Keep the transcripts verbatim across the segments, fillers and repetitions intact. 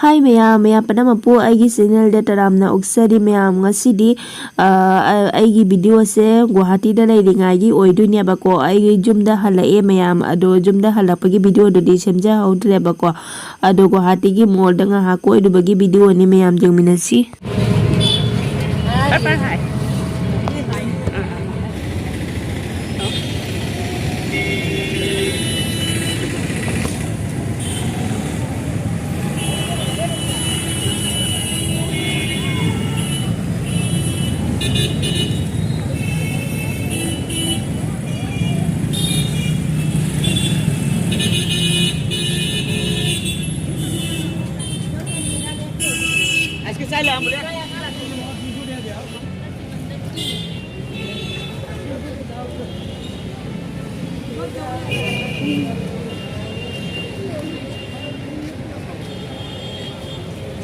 ꯍꯥꯏ ꯃꯌꯥꯝ, ꯃꯌꯥꯝ ꯄꯨꯝꯅꯃꯛꯄꯨ ꯑꯩꯒꯤ ꯆꯦꯅꯦꯜꯗ ꯇꯔꯥꯝꯅ ꯑꯣꯛꯆꯔꯤ꯫ ꯃꯌꯥꯝ, ꯉꯁꯤꯗꯤ, ꯑ, ꯑ, ꯑꯩꯒꯤ ꯚꯤꯗꯤꯑꯣꯁꯦ ꯒꯨꯋꯥꯍꯥꯇꯤꯗ ꯂꯩꯔꯤꯉꯥꯏꯒꯤ ꯑꯣꯏꯗꯣꯏꯅꯦꯕꯀꯣ꯫ ꯑꯩ ꯌꯨꯝꯗ ꯍꯜꯂꯛꯑꯦ ꯃꯌꯥꯝ, ꯑꯗꯣ ꯌꯨꯝꯗ ꯍꯜꯂꯛꯄꯒꯤ ꯚꯤꯗꯤꯑꯣꯗꯨꯗꯤ ꯁꯦꯝꯖꯍꯧꯗ꯭ꯔꯦꯕꯀꯣ꯫ ꯑꯗꯣ ꯒꯨꯋꯥꯍꯥꯇꯤꯒꯤ ꯃꯣꯜꯗ ꯉꯥꯏꯍꯥꯛ ꯀꯣꯏꯔꯨꯕꯒꯤ ꯚꯤꯗꯤꯑꯣꯅꯤ ꯃꯌꯥꯝ, ꯌꯦꯡꯃꯤꯟꯅꯁꯤ꯫ ꯕꯥꯏ ꯕꯥꯏ ꯍꯥꯏ꯫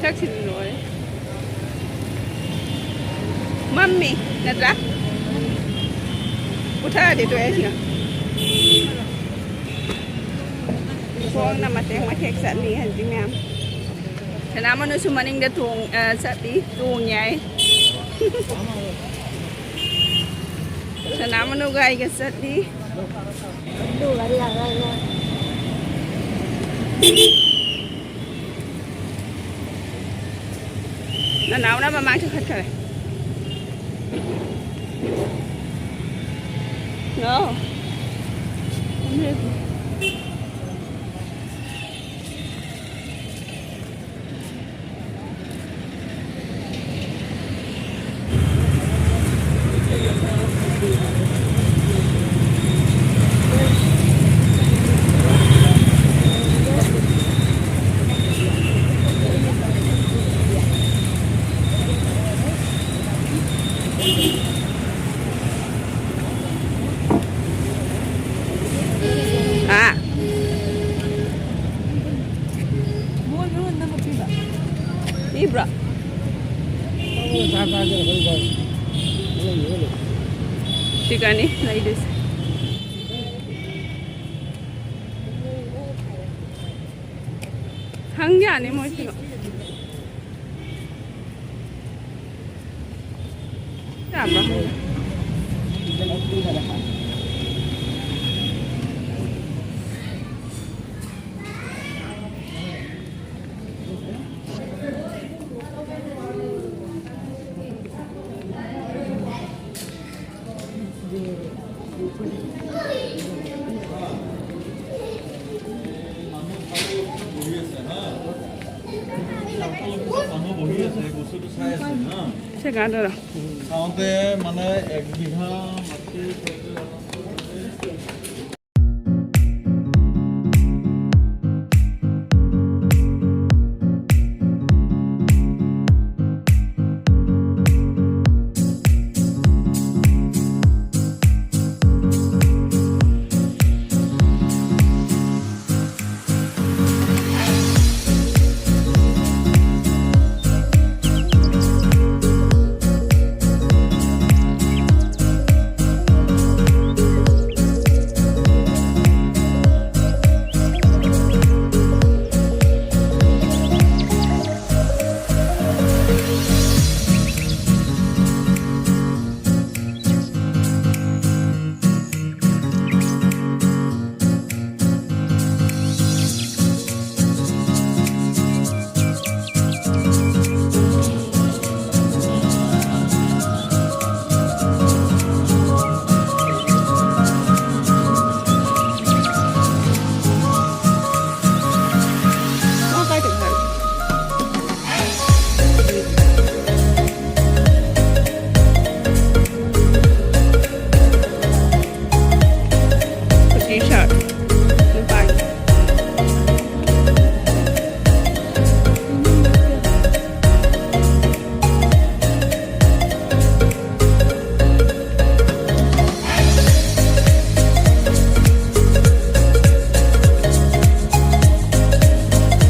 ꯁꯛꯁꯤꯗꯤ ꯂꯣꯏꯔꯦ꯫ ꯃꯝꯃꯤ ꯅꯠꯇ꯭ꯔꯥ? ꯄꯨꯊꯔꯗꯤ ꯇꯣꯛꯑꯦ ꯁꯤꯅ꯫ ꯈꯣꯡꯅ ꯃꯇꯦꯛ ꯃꯇꯦꯛ ꯆꯠꯂꯤ ꯍꯧꯖꯤꯛ ꯃꯌꯥꯝ꯫ ꯁꯅꯥꯃꯅꯨꯁꯨ ꯃꯅꯤꯡꯗ ꯇꯣꯡ-, ꯑ, ꯆꯠꯂꯤ, ꯇꯣꯡ ꯌꯥꯏ꯫ ꯁꯅꯥꯃꯅꯨꯒ ꯑꯩꯒ ꯆꯠꯂꯤ꯫ ꯅꯅꯥꯎꯅ ꯃꯃꯥꯡ ꯆꯠꯈꯠꯈ꯭ꯔꯦ꯫ No. ꯍꯥ? ꯄꯤꯕ꯭ꯔꯣ? ꯁꯤꯒꯅꯤ ꯂꯩꯗꯣꯏꯁꯦ꯫ ꯍꯪ ꯌꯥꯅꯤ ꯃꯣꯏꯁꯤꯒ꯫ ꯁꯤ ꯀꯥꯟꯗꯔꯣ? চাওঁতে মানে এক বিঘা মাটি।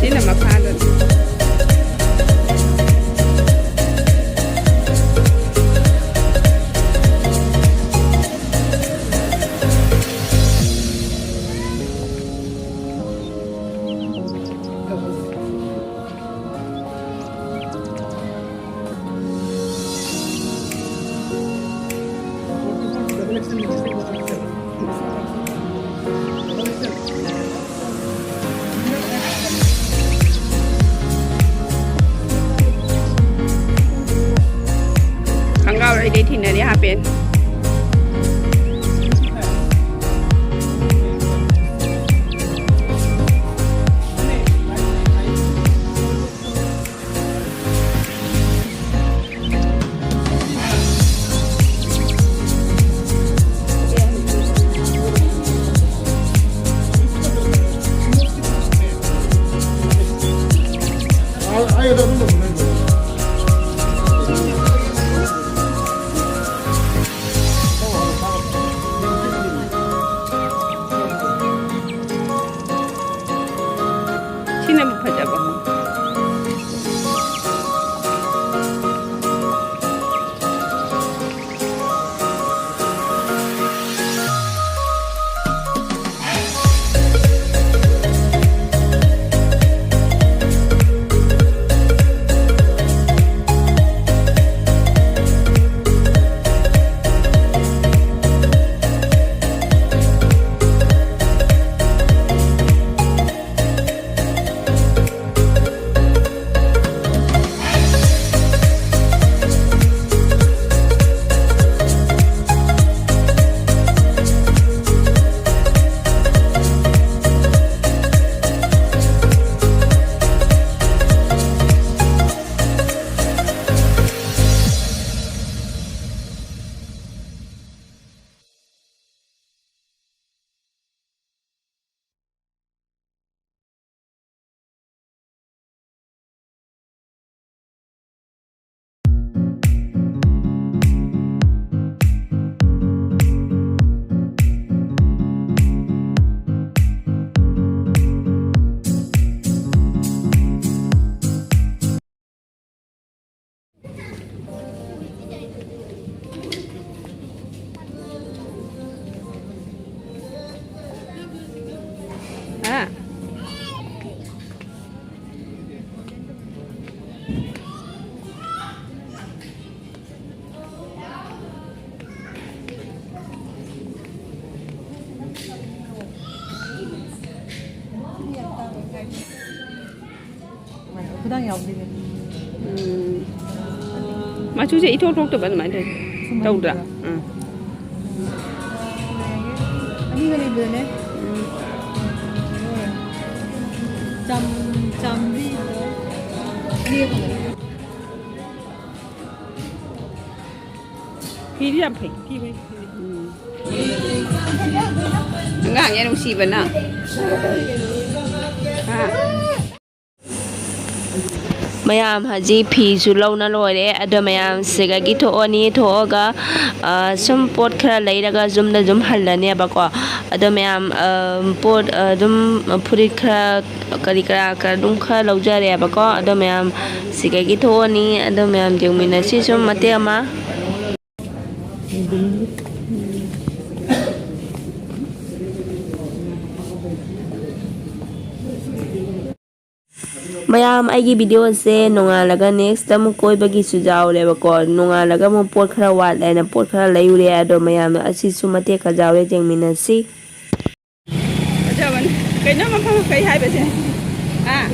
ꯁꯤꯅ ꯃꯈꯥꯗꯅꯤ꯫ ꯈꯪꯒꯥꯎ ꯂꯩꯗꯩ ꯊꯤꯅꯔꯤ ꯍꯥꯄꯦꯟ꯫ ꯏꯟꯖꯥꯡ ꯌꯥꯎꯗꯣꯏꯅꯦ꯫ ꯎꯝ꯫ ꯃꯆꯨꯁꯦ ꯏꯊꯣꯛ ꯊꯣꯛꯇꯕ ꯑꯗꯨꯃꯥꯏꯅ ꯇꯧꯋꯤ꯫ ꯁꯨꯝꯍꯟꯕ꯫ ꯇꯧꯗ꯭ꯔꯥ? ꯎꯝ꯫ ꯑꯅꯤꯒ ꯂꯩꯕꯗꯅꯦ꯫ ꯎꯝ꯫ ꯆꯥꯝ-, ꯆꯥꯝꯃꯔꯤꯗ ꯑꯅꯤꯒ ꯐꯪꯒꯅꯤ꯫ ꯐꯤꯗꯤ ꯌꯥꯝ ꯐꯩ, ꯐꯤ ꯐꯩ꯫ ꯎꯝ꯫ ꯑꯉꯥꯡꯁꯦ ꯅꯨꯡꯁꯤꯕꯅ꯫ ꯍꯥ? ꯃꯌꯥꯝ ꯍꯧꯖꯤꯛ ꯐꯤꯁꯨ ꯂꯧꯅ ꯂꯣꯏꯔꯦ꯫ ꯑꯗꯣ ꯃꯌꯥꯝ ꯁꯤꯗꯒꯤ ꯊꯣꯛꯑꯅꯤ꯫ ꯊꯣꯛꯑꯒ, ꯑ, ꯁꯨꯝ ꯄꯣꯠ ꯈꯔ ꯂꯩꯔꯒ ꯌꯨꯝꯗ ꯑꯗꯨꯝ ꯍꯜꯂꯅꯦꯕꯀꯣ꯫ ꯑꯗꯣ ꯃꯌꯥꯝ, ꯑ, ꯄꯣꯠ, ꯑ, ꯑꯗꯨꯝ ꯐꯨꯔꯤꯠ ꯈꯔ, ꯀꯔꯤ ꯀꯔꯥ ꯈꯔ ꯑꯗꯨꯝ ꯈꯔ ꯂꯧꯖꯔꯦꯕꯀꯣ꯫ ꯑꯗꯣ ꯃꯌꯥꯝ ꯁꯤꯗꯒꯤ ꯊꯣꯛꯑꯅꯤ꯫ ꯑꯗꯣ ꯃꯌꯥꯝ ꯌꯦꯡꯃꯤꯟꯅꯁꯤ ꯁꯨꯝ ꯃꯇꯦꯛ ꯑꯃ꯫ ꯃꯌꯥꯝ, ꯑꯩꯒꯤ ꯚꯤꯗꯤꯑꯣꯁꯦ ꯅꯣꯡꯉꯥꯜꯂꯒ next ꯑꯃꯨꯛ ꯀꯣꯏꯕꯒꯤꯁꯨ ꯌꯥꯎꯔꯦꯕꯀꯣ꯫ ꯅꯣꯡꯉꯥꯜꯂꯒ ꯑꯃꯨꯛ ꯄꯣꯠ ꯈꯔ ꯋꯥꯠꯂꯦꯅ ꯄꯣꯠ ꯈꯔ ꯂꯩꯔꯨꯔꯦ꯫ ꯑꯗꯣ ꯃꯌꯥꯝ ꯑꯁꯤꯁꯨ ꯃꯇꯦꯛ ꯈꯔ ꯌꯥꯎꯔꯦ, ꯌꯦꯡꯃꯤꯟꯅꯁꯤ꯫ ꯐꯖꯕꯅꯤ꯫ ꯀꯩꯅꯣ ꯃꯐꯝ ꯀꯩ ꯍꯥꯏꯕꯁꯦ? ꯑꯥ?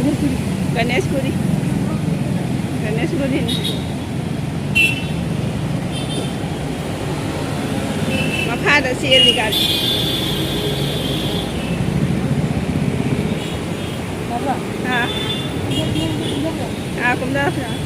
ꯒꯅꯦꯁꯄꯨꯔꯤ꯫ ꯒꯅꯦꯁꯄꯨꯔꯤꯅꯤ꯫ ꯃꯈꯥꯗ ꯆꯦꯜꯂꯤ ꯒꯥꯔꯤ꯫ ꯑꯥ꯫ ꯑꯥ, ꯀꯨꯝꯊꯔꯛꯄ ꯌꯥꯏ꯫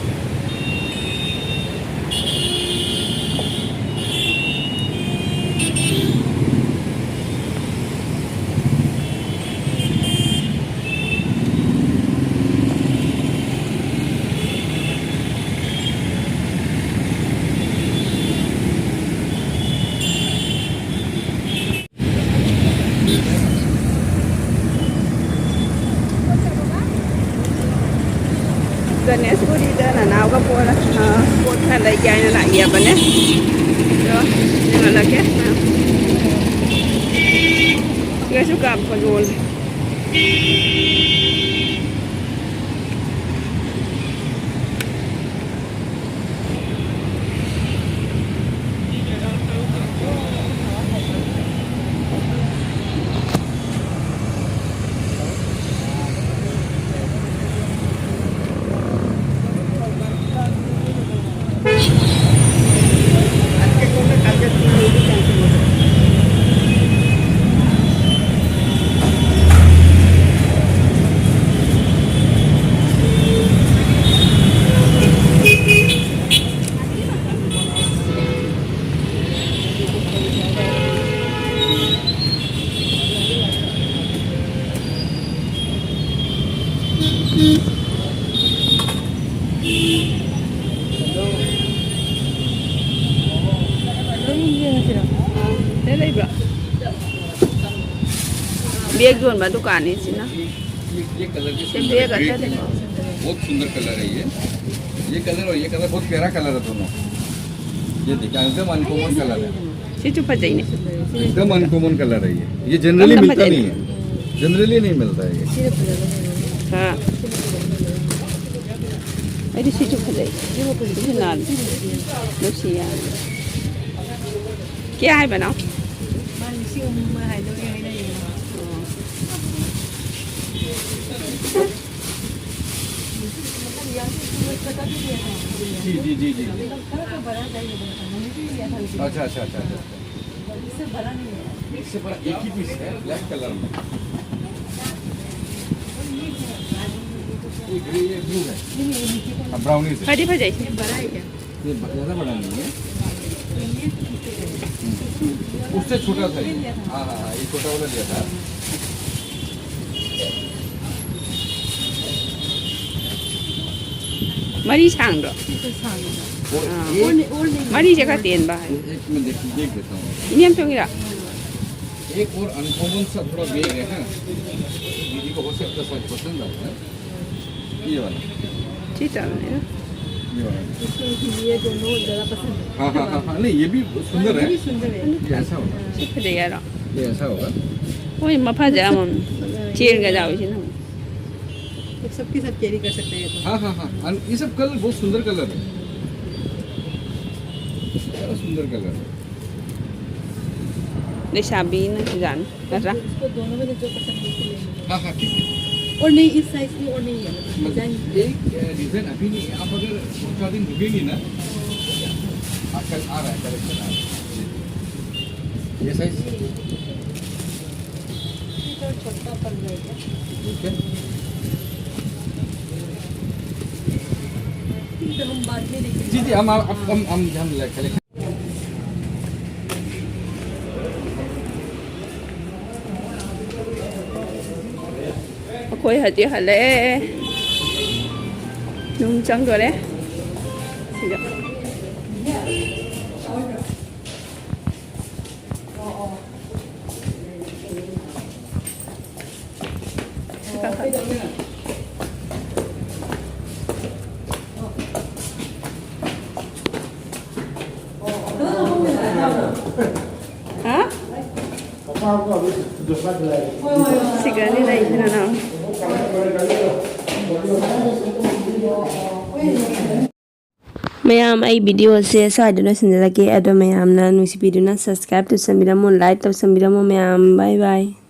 ꯒꯅꯦꯁꯄꯨꯔꯤꯗ ꯅꯅꯥꯎꯒ ꯄꯣꯠ, ꯑ, ꯄꯣꯠ ꯈꯔ ꯂꯩꯒꯦ ꯍꯥꯏꯅ ꯂꯥꯛꯏꯕꯅꯦ꯫ ꯑꯗꯣ ꯌꯦꯡꯍꯜꯂꯛꯀꯦ꯫ ꯁꯤꯒꯁꯨ ꯀꯥꯞꯄ ꯌꯣꯜꯂꯦ꯫ ꯑꯗꯨꯝ ꯌꯦꯡꯉꯁꯤꯔꯣ? ꯁꯤꯗ ꯂꯩꯕ꯭ꯔꯣ? ꯕꯦꯒ ꯌꯣꯟꯕ ꯗꯨꯀꯥꯟꯅꯤ ꯁꯤꯅ꯫ ये, ये कलर भी ꯁꯤ ꯕꯦꯒ ꯑꯇꯩ ꯂꯩꯕ꯫ बहुत सुंदर कलर है ये। ये कलर और ये कलर बहुत प्यारा कलर है दोनों। ये देखिए, एकदम अनकॉमन कलर है। ꯁꯤꯁꯨ ꯐꯖꯩꯅꯦ꯫ एकदम अनकॉमन कलर है ये। ये जनरली ꯌꯥꯝꯅ मिलता ꯐꯖꯩꯅꯦ꯫ नहीं है। जनरली नहीं मिलता है ये। ꯍꯥ꯫ ꯑꯩꯗꯤ ꯁꯤꯁꯨ ꯐꯖꯩ꯫ ꯁꯤꯁꯨ ꯅꯥꯜꯂꯤ꯫ ꯅꯨꯡꯁꯤ ꯌꯥꯝꯅ꯫ ꯀꯌꯥ ꯍꯥꯏꯕꯅꯣ? ꯃꯥ ꯂꯤꯁꯤꯡ ꯑꯍꯨꯝ ꯑꯃ ꯍꯥꯏꯗꯧꯔꯦ ꯍꯥꯏꯅꯔꯤꯕ꯫ जी, जी, जी, जी। अच्छा, अच्छा, अच्छा, अच्छा। इससे बड़ा एक ही पीस है, ब्लैक कलर में। ये ग्रे, ये ब्लू है। हाँ, ब्राउनीज है। ꯐꯗꯤ ꯐꯖꯩ꯫ ये ब-, ज़्यादा बड़ा नहीं है। हम्म। उससे छोटा था ये। हाँ, हाँ, हाँ, ये छोटा वाला लिया था। ꯃꯔꯤ ꯁꯥꯡꯗ꯭ꯔꯣ? ꯁꯤꯁꯨ ꯁꯥꯡꯉꯦ꯫ और ꯑꯥ꯫ एक, ꯃꯔꯤꯁꯦ ꯈꯔ ꯇꯦꯟꯕ ꯍꯥꯏ꯫ एक मिनट देख, देख देता हूँ। ꯏꯅꯦꯝ ꯆꯣꯡꯉꯤꯔꯥ? एक और अनकॉमन सा थोड़ा बेग है ना, दीदी को हो सकता है शायद पसंद आए ना, ये वाला। ꯁꯤ ꯆꯥꯕꯅꯤꯅ꯫ ये वाला। इसमें ये दोनों ज़्यादा पसंद है। हाँ, हाँ, हाँ, हाँ, नहीं, ये भी सुंदर ये है। भी सुंदर है। ये ऐसा होगा। ꯁꯤ ꯐꯖꯩ ꯍꯥꯏꯔꯣ? ये ऐसा होगा। ꯍꯣꯏ, ꯃꯐꯖ ꯑꯃ꯫ ꯆꯦꯟꯒ ꯌꯥꯎꯏꯁꯤꯅ꯫ तो सबके साथ कैरी कर सकते हैं ये तो। हाँ, हाँ, हाँ, अन-, ये सब कलर बहुत सुंदर कलर है। सारा सुंदर कलर है। ꯂꯩꯁꯥꯕꯤꯅ ꯌꯥꯅꯤ ꯅꯠꯇ꯭ꯔꯥ? इसको दोनों में से जो पसंद है उसको ले लीजिए। हाँ, हाँ, ठीक है। और नहीं, इस साइज की और नहीं है, मतलब, मतलब, डिजाइन। एक, अ, डिजाइन अभी नहीं है, आप अगर दो चार दिन रुकेंगी ना, आजकल आ रहा है, कलेक्शन आ रहा है। ये साइज? ये तो छोटा पड़ जाएगा। ठीक है। ठीक है, हम बाद में देखेंगे। जी, जी, हम, हम, हम, हम कलेक्शन ꯑꯩꯈꯣꯏ ꯍꯧꯖꯤꯛ ꯍꯜꯂꯛꯑꯦ꯫ ꯅꯨꯡ ꯆꯪꯗꯣꯔꯦ ꯁꯤꯗ꯫ ꯍꯥ? ꯁꯤꯒꯅꯤ ꯂꯩꯁꯤꯅ ꯅꯪ꯫ ꯃꯌꯥꯝ, ꯑꯩ video ꯁꯦ ꯁ꯭ꯋꯥꯏꯗ ꯂꯣꯏꯁꯤꯟꯖꯔꯒꯦ꯫ ꯑꯗꯣ ꯃꯌꯥꯝꯅ ꯅꯨꯡꯁꯤꯕꯤꯗꯨꯅ subscribe ꯇꯧꯁꯟꯕꯤꯔꯝꯃꯣ, like ꯇꯧꯁꯟꯕꯤꯔꯝꯃꯣ ꯃꯌꯥꯝ꯫ Bye bye꯫